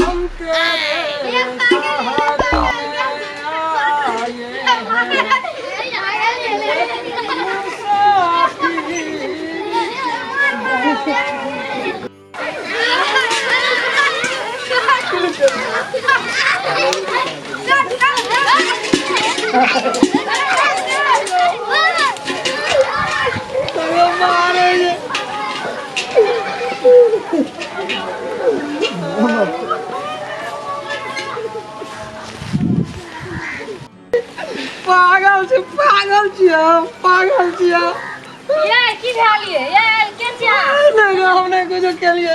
हम तेरे शहर में आए हैं मुसाफिर। पागल छै, पागल छियै हम, पागल छियै। ये की भेल ये? ये के छियै? नहीं, हम नहीं कुछ केलिए।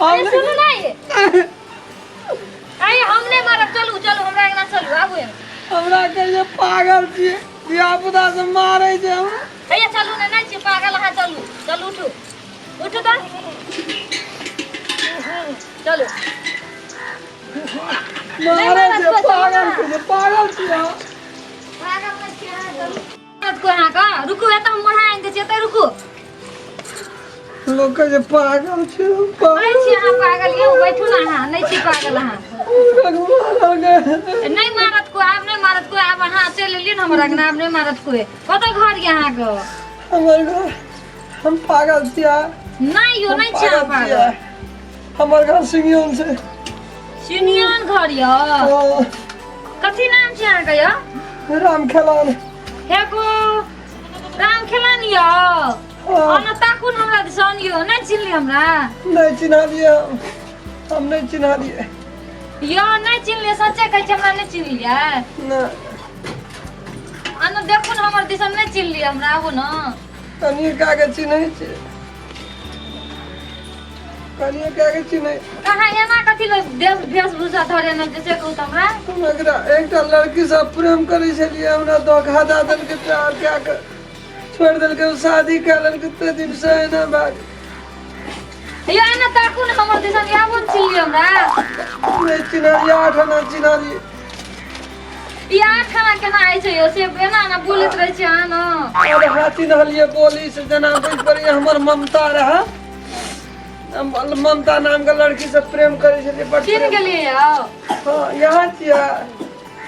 हम अरे सुनू ना ये। अरे हम नहि मारब, चलू चलू हमरा अंगना चलू, आबू एने। हमरा कहिए पागल छियै, धिया पुता सब मारै छै हमरा। हैया चलू ने, नहि छियै पागल अहाँ, चलू चलू, उठू उठू तऽ चलू। मारै छै, पागल छियै, पागल छियै हम। पागल नहि छियै अहाँ, चलू। को अहाँके रुकू, एतऽ हम मोढ़ा आनि दै छी, एतऽ रुकू। लोक कहै छै पागल छै। नहि छी अहाँ पागल यौ, बैठू ने अहाँ, नहि छी पागल अहाँ। नहि मारत कोइ आब, नहि मारत कोइ आब। अहाँ चलि एलियै ने हमर अंगना, आब नहि मारत कोइ। कतऽ घर यऽ अहाँके? हमर घर, हम पागल छियै। नहि यौ, नहि छी अहाँ पागल। हमर घर सिंगियन छै। सिंगियन घर यऽ? हाँ। कथी नाम छै अहाँके यौ? राम खेलान। हे गो राम खेलान यौ। हाँ। ओना ताकू ने हमरा दिसन यौ, नहि चिन्हली हमरा? नहि चिन्हलियै हम, हम नहि चिन्हलियै। यौ नहि चिन्हलियै? सच्चे कहै छी, हमरा नहि चिन्हलियै? नहि। अन देखू ने हमर दिसन, नहि चिन्हलियै हमरा? आबू ने। कनिए काके चिन्है छियै, कनिए काके चिन्है। कहाँ एना कथी ले देश वेशभूषा धरे ने जे से कहू तऽ हमरा। हम एकरा एकटा लड़की से प्रेम करै छलियै, हमरा धोखा दऽ देलकै, प्यार कए कऽ छोड़ि देलकै, ओ शादी कए लेलकै, ताहि दिन से एना भए गेल। यौ एना ताकू ने हमर दिसन, आबू ने, चिन्हलियै हमरा? नहि चिन्हलियै, 8 आना चिन्हलियै। ई 8 आना केना होइ छै यौ? से एना एना बोलैत रहै छै अहाँ ने। और हाँ, चिन्हलियै बोली से, जेना बुझि पड़ैए हमर ममता रहै, ममता नाम के लड़की से प्रेम करै छलियै बड। चिन्ह प्रेम। गेलियै यौ? हाँ, यहाँ छियै?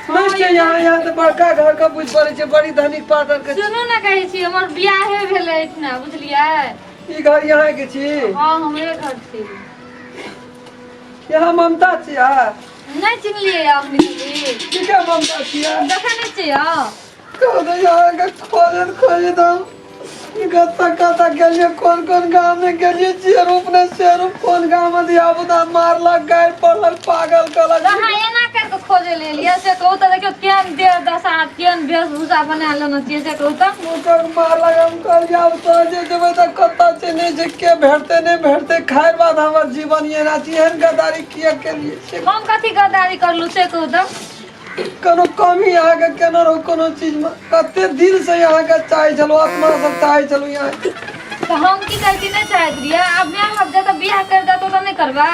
नहि छियै यहाँ। यहाँ तऽ बड़का घर के बुझि पड़ै छै, बड़ी धनिक पातर के। सुनू ने, कहै छी हमर बियाहे भेलै एहिठिना, बुझलियै? ई घर यहाँ के छी? हँ, हमरे घर छी। यहाँ ममता छियै? नहि चिन्हलियै यौ अपने? की के ममता छियै? देखै नहि छियै यौ? कहू तऽ, अहाँके खोजैत खोजैत हम कतऽ कतऽ गेलियै, कोन कोन गाममे गेलियै, जे रूप ने से रूप, कोन गाममे धियापुता मारलक, गारि पड़लक, पागल कहलक। अहाँ एना करि कऽ खोजै लए एलियै से कहू तऽ? देखियौ केहन देह दशा, केहन वेशभूषा बना लेने छियै, से कहू तऽ? लोकक मारलक। हम कहलियै आब सहजे जेबै तऽ कतऽ छै, नहि छै, के भेटतै, नहि भेटतै। खाएर बाद हमर जीवन एना छै। एहन गद्दारी किया केलियै से? हम कथी गद्दारी करलू से कहू तऽ? कोनो कमी अहाँके केना रहू कोनो चीजमे? कते दिलसँ अहाँके चाहै छलहुँ, आत्मासँ चाहै छलहुँ यहाँ। तऽ हम की कहै छी, नहि चाहैत रहियै। आब माय बाप जतऽ बियाह करि देतौ तऽ नहि करबै?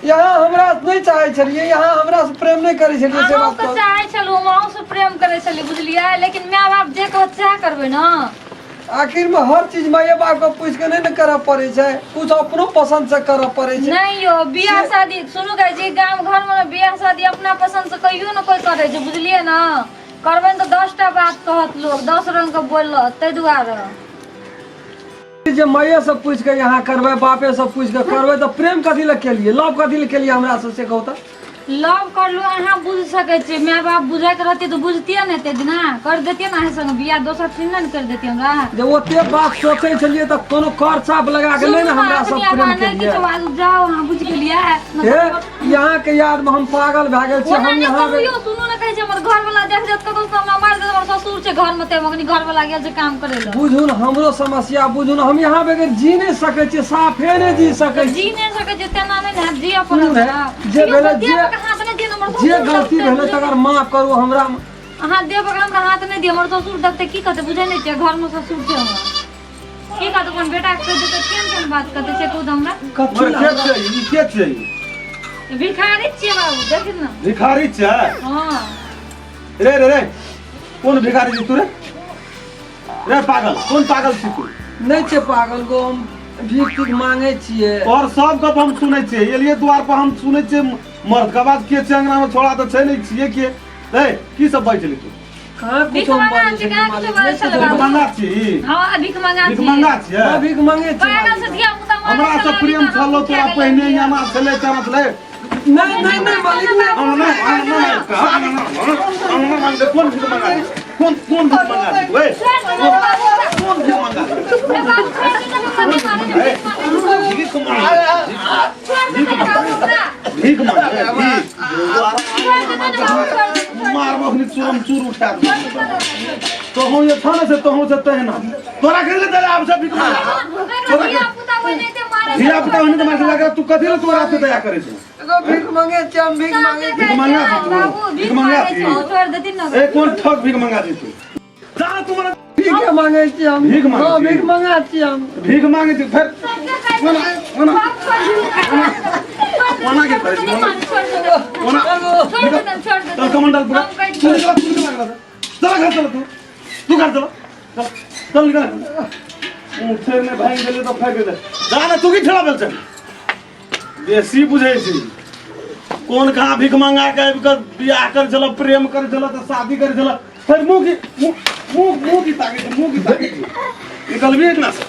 यहाँ हमरा नहि चाहै छलियै, यहाँ हमरा से प्रेम नहि करै छलियै, से अहूँ बात तऽ कहू। चाहै छलहुँ, हम अहूँ से प्रेम करै छलियै, बुझलियै? लेकिन माय बाप जे कहत सएह करबै ने। आखिर में हर चीज माये बाप के पूछ के नहीं ने करऽ पड़ै छै, कुछ अपनो पसंद से करऽ पड़ै छै। नहीं यौ, बियाह शादी सुनू कहै छी, गाम घर में बियाह शादी अपना पसंद से कहियो ने कोई करै छै, बुझलियै ने? करबै ने तऽ 10टा बात कहत लोग, 10 रंग के बोलत, ताहि दुआरे। जे माये से पूछ के यहाँ करबै, बापे से पूछ के करबै, तऽ प्रेम कथी लए केलियै, लव कथी लए केलियै हमरा से, से कहू तऽ? लव करलू अहाँ बुझ सकै छियै, माय बाप बुझैके रहती तऽ बुझतियै ने, एते दिना कर देतियै ने अहाँ संग बियाह, दोसर दिन ने कर देतियै हमरा। जे ओते बात सोचै छलियै तऽ कोनो कर चाप लगा के नहि ने हमरा सब सुनू ने, प्रेम अखनी आब नहि केलियै। किछु बाजू, जाउ अहाँ, बुझि गेलियै? हे, यहाँ के याद में हम पागल भए गेल छी। ओना हम नहि यहाँ करू यौ, सुनू ने कहै छै, हमर घर वाला देख जात कतौ तऽ हमरा मारि देत। हमर ससुर छै घर में, ते अखनी घर वाला गेल छै काम करे लए। बुझू ने हमरो समस्या बुझू ने, हम यहाँ बगैर जी नहि सकै छियै, साफे नहि जी सकै तऽ छी। जी नहि सकै छै तेना नहि ने हैत, जी अपन सुनू ने, जे यौ, भेलै, देह पर हाथ नहि दिअ ने, हमर जे ससुर गलती देखतै, भेलै बुझै तकर माफ करू हमरा। अहाँ देह पर हमरा हाथ नहि दिअ, हमर ससुर देखतै की कहतै? बुझै नहि छियै, घरमे ससुर छै हमर, की कहतै? अपन बेटा के कहि देतै, केहन केहन बात कहतै, से कहू तऽ हमरा? कथी मगर लए के छै ई? के छै ई? भिखारी छियै बाबू, देखिन ने। भिखारी छै? हँ। रे रे रे, कोन भिखारी छी तू रे? रे पागल, कोन पागल छी तू? नहि छै पागल गो हम। भीख तीख मांगे छियै। तोहर सब गप हम सुनै छियै, एलियै द्वार पर हम सुनै छियै मर्द के आवाज। के छै अंगना में? छोड़ा तऽ छै नहि छियै के। ए, की सब बाजै छली तू? कहाँ भीख कुछो हम मांगा बाजै छी, छलियै कहाँ मालिक, कुछो नहि बाजै कुछो छलै भीख बाजै। मंगा छी? हँ, भीख मंगा भीख छी। मंगा छियै? हँ, भीख मांगे छी पागल से मालिक। धिया पुता मारै हमरा से छलै, प्रेम अभी तऽ छलो हम तोरा उठा के पहिने लऽ याना छलै चना छलै। नहीं नहीं नहीं मालिक, नहीं। हम नहि, हम नहि, हम नहि। कोन भीख मंगा छी? कोन कोन भीख मंगा छी तू? ए, छोड़ि दे बाबू। कोन भीख मंगा छी? ए बाबू, छोड़ि दे ने, मने मारे छै, ए, भीख मांगे छै। भीख मंगा, छोड़ि दे ने बाबू ओकरा। भीख मंगा, भीख। छोड़ि दे ने बाबू, छोड़ि दे, छोड़ि दे। मारबो अखनी चूरम चूर उठा देबो। तोहूँ जे छौ ने से तोहूँ से तहिना तोरा कथी लए दया आब छै भीख मंगा? ओकरा धिया पुता ओहिनाहिते मारै छै। धिया पुता ओहिना मारे लगा, तू कथी लए तोरा से दया करै छै? एगो भीख मांगे छी हम, भीख मांगे छी। भीख मंगा छी तू? बाबू, भीख भीख मंगा मांगे छी? छै, छोड़ि देथिन ने। ए, कोन ठग भीख मंगा छी तू? जा तू मने भीख मांगे छी हम। भीख मांगे हाँ, छी? भीख मांगा छी हम। भीख मांगे छी फेर? ओना ओना ओना के करै छी? ओना ओना छोड़ि देतन, छोड़ि देतन। चल कमंडल पूरा। हम कहै तू निकल, तू निकल, चल घर चल, तू तू घर चल, चल चल निकल। उठे ने भागि गेलै तऽ फेंक दे। जा ने, तू की ठेला भेल छै? बेसी बुझै छी। कोन कहाँ भीख मंगा के आबि कऽ बियाह करै छल, प्रेम करै छल तऽ शादी करै छल, फेर मुँह की मुँह मुँह मुँह की ताकै छै, मुँह की ताकै छै? निकलबी एकना से?